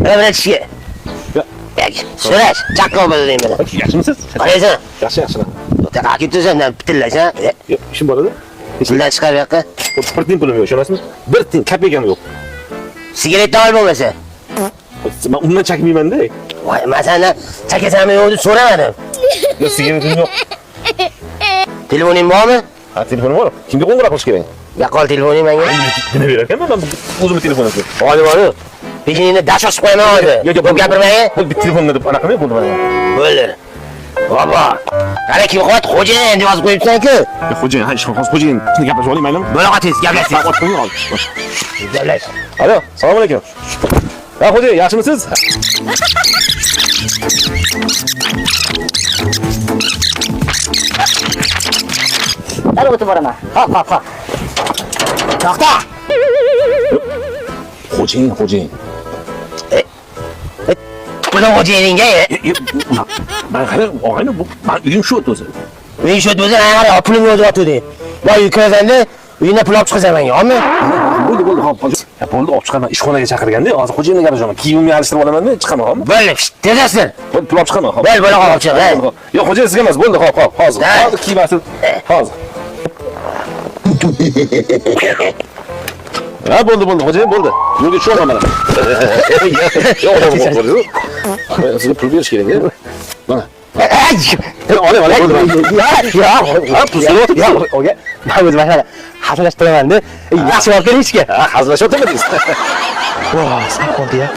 Mana tishga. So'rash, chaqqon bo'lding meni. Yaxshimisiz? Qaraysan. Yaxshi, yaxshi. To'xta, ketsan, pitillaysan. Yo'q, ishim bor edi. Puldan chiqar bu yoqqa. Bir tiyin pulim yo'q, ishonasizmi? Bir tiyin kopeykam yo'q. Sigaretni ol bo'lmasa. Men undan chakmayman-da. Voy, men sendan chakasanmi yo'q deb so'ramadim. Yo'q, sigaretim yo'q. Telefoning bormi? Ha, telefonim bor. Kimga qo'ng'iroq qilish kerak? Yo'q, telefoning menga. Nima berar ekanman men o'zimni telefonimni. Holi boru. Peshiningni dash ochib qo'yaman hozir. Yo'q, yo'q, Ko'p gapirmang. Bo'ldi, bitta telefonga deb anaqa qilmang, bo'ldi mana. Bo'ldi. Bobо. Qara kim qo'yadi? Xo'jayin deb yozib qo'yibsan-ku. Xo'jayin, ha, ishxona hozir xo'jayin. Shuni gaplashib oling, maylimi? Bo'la tez gaplash. Ha, ochib qo'ying hozir. Gaplash. Alo, assalomu alaykum. Ha, xo'jayin, yaxshimisiz? Dal o'tib boraman. Hop, hop, hop. To'xta. Xo'jayin, xo'jayin. Buni xo'jayiningga. Man qara, og'ayni, bu man uyim shu o'zi. Uying shu o'zi, ana pulim yo'q deyotgandi. Boy uy kirasan-da, uyingdan pul olib chiqasan menga, olmi? Bo'ldi, bo'ldi, hop, hop. Ya, bo'ldi, olib chiqaman. Ishxonaga chaqirganda, hozir xo'jayinga gaplashaman. Kiyimimni alishtirib olaman-da, chiqaman, hopmi? Bo'ldi, tezasir. Bo'ldi, pul olib chiqaman, hop. Bo'l, bo'la qol, olib chiq, Bo'ldi, hop. Yo'q, xo'jayin sizga emas, bo'ldi, hop, hop, hozir. Ha. Hozir kiyim alishtirib, hozir. Ha, bo'ldi, bo'ldi, xo'jayin, bo'ldi. Yo'lga tushaman mana. Yo'q, yo'q, yo'q. Sizga pul berish kerak, a? Mana. Oling, oling, bo'ldi. Yo'q, Ha, pul so'rayapsiz. Yo'q, o'ga. Men o'zim mana hazillashib turaman-da. Yaxshi borib keling ishga. Ha, hazillashyaptimi deysiz? Voh, sal qoldi ya.